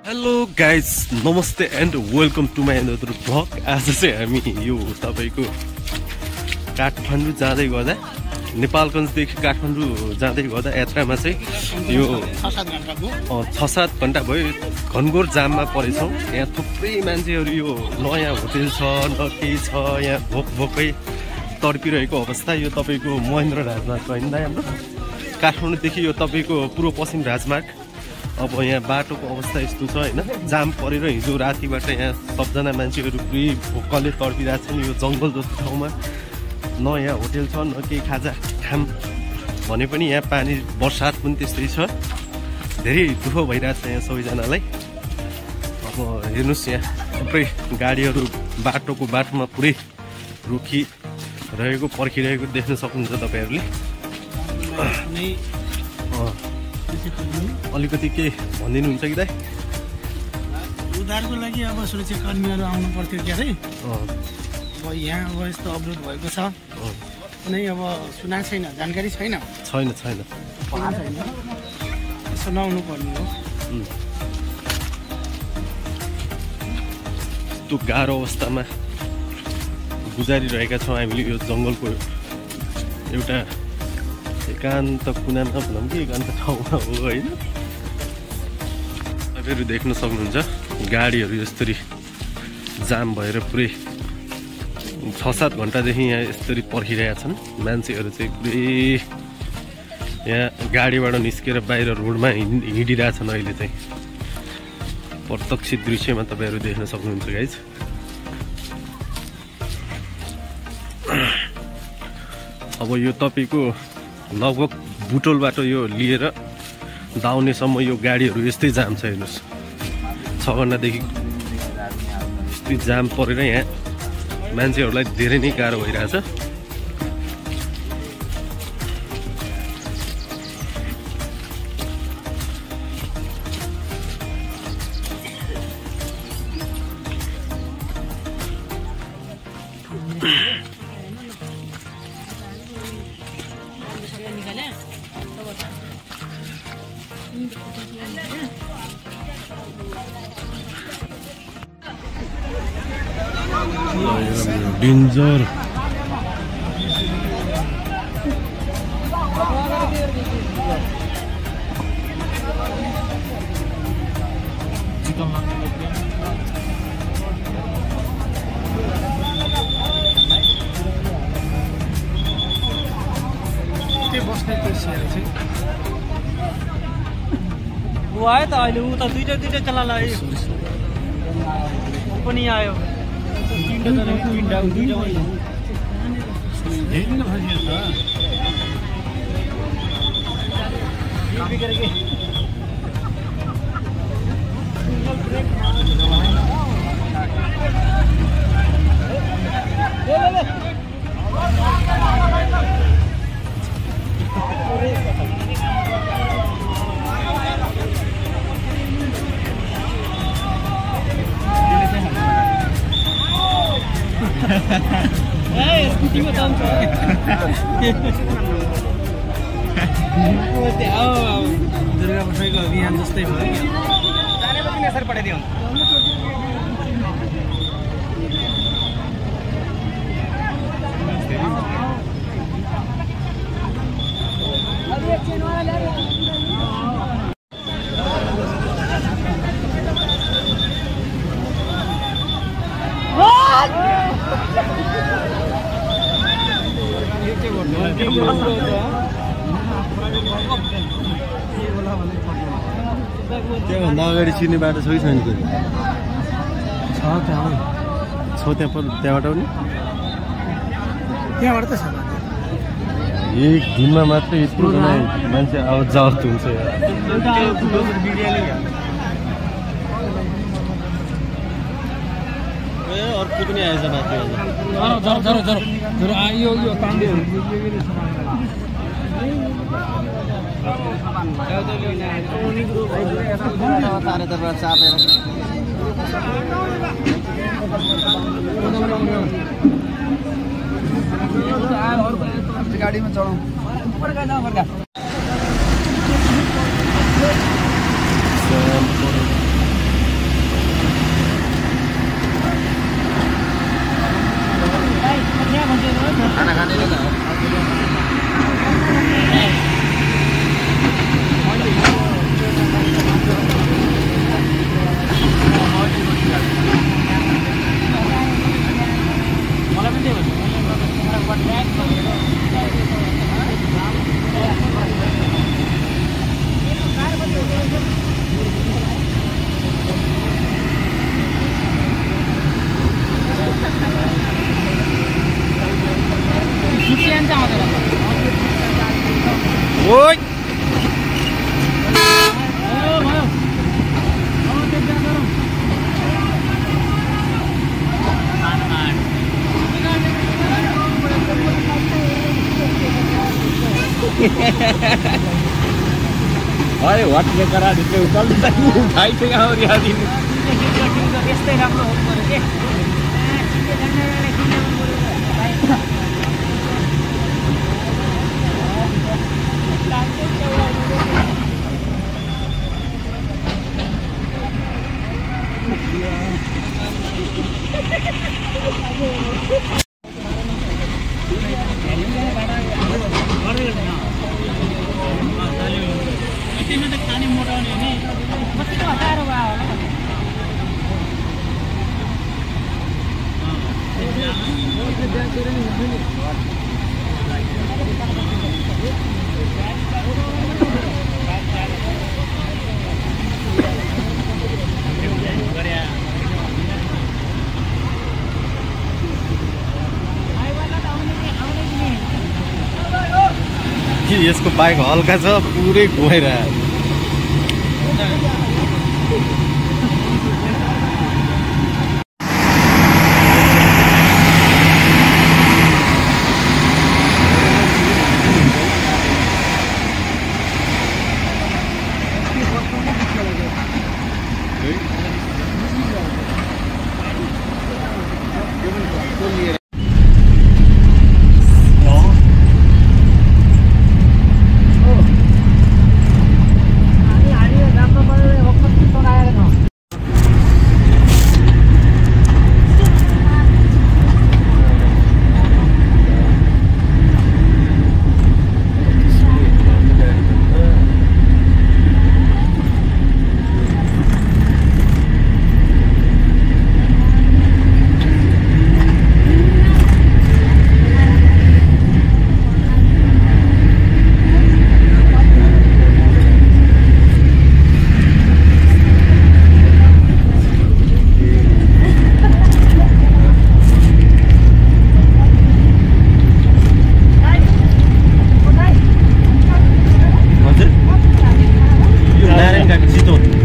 Hello guys नमस्ते and welcome to my another vlog. आज चाहिँ हामी यो तपाईको काठमाडौँ जाँदै गर्दा नेपालगञ्जदेखि काठमाडौँ जाँदै गर्दा यात्रामा चाहिँ यो 6-7 घण्टा भयो घनघोर जाममा परेछौँ। यहाँ थुप्रै मान्छेहरू यो नयाँ होटेल छ न केही छ, यहाँ भोकै तडपिरहेको अवस्था। यो तपाईँको महेन्द्र राजमार्ग होइन हाम्रो काठमाडौँदेखि यो तपाईँको पूर्व पश्चिम राजमार्ग। अब यहाँ बाटोको अवस्था यस्तो छ होइन, जाम परेर हिजो रातिबाट यहाँ सबजना मान्छेहरू पुरै भोकले तडपिरहेको छन्। यो जङ्गल जस्तो ठाउँमा न यहाँ होटेल छ न केही खाजा खाम भने पनि यहाँ पानी बर्सात पनि त्यस्तै छ। धेरै दुःख भइरहेको छ यहाँ सबैजनालाई। अब हेर्नुहोस् यहाँ थुप्रै गाडीहरू बाटोमा पुरै रोकिरहेको पर्खिरहेको देख्न सक्नुहुन्छ तपाईँहरूले। अलिकति के भनिदिनुहुन्छ कि दाइ? उद्धारको लागि अब सुरक्षाकर्मीहरू आउनु पर्थ्यो क्या अरे। अब यहाँ अब यस्तो अवरोध भएको छ, कुनै अब सुनाएको छैन, जानकारी छैन। यसो नआउनु पर्ने हो। यस्तो गाह्रो अवस्थामा गुजारिरहेका छौँ हामीले। यो जङ्गलको एउटा एकान्त कुनामा भनौँ कि एकान्त ठाउँमा हो होइन। तपाईँहरू देख्न सक्नुहुन्छ गाडीहरू यसरी जाम भएर पुरै 6-7 घन्टादेखि यहाँ यसरी पर्खिरहेका छन्। मान्छेहरू चाहिँ पुरै यहाँ गाडीबाट निस्केर बाहिर रोडमा हिँडिरहेछन्। अहिले चाहिँ प्रत्यक्ष दृश्यमा तपाईँहरू देख्न सक्नुहुन्छ गाइज। अब यो तपाईँको लगभग बुटोलबाट यो लिएर दाउनेसम्म यो गाडीहरू यस्तै जाम छ। हेर्नुहोस् 6 घन्टादेखि यस्तै जाम परेर यहाँ मान्छेहरूलाई धेरै नै गाह्रो भइरहेछ। डेन्जर आयो त अहिले ऊ त दुईटा चलाला पनि आयो। स्कुटीको दाम छ दुर्गा बसाइको अभियान जस्तै भयो। जानेपछि नेसर पठाइदिउँ। त्यहाँभन्दा अगाडि चिन्ने बाटो छ कि छैन? त्यहाँबाट पनि त्यहाँबाट त छ। एक दिनमा मात्रै यत्रो मान्छे आवत जावत हुन्छ। अर्को पनि आएछ माथि गाडीमा चढाउँ। अरे हटले करा दिते उकाल भाइ चाहिँ और याद दिन यस्तै राम्रो हुनु पर्यो के खाने मोटाउने नि कतिको हतारो भयो होला यसको बाइक हल्का छ पुरै घुमाइरहेको चितवन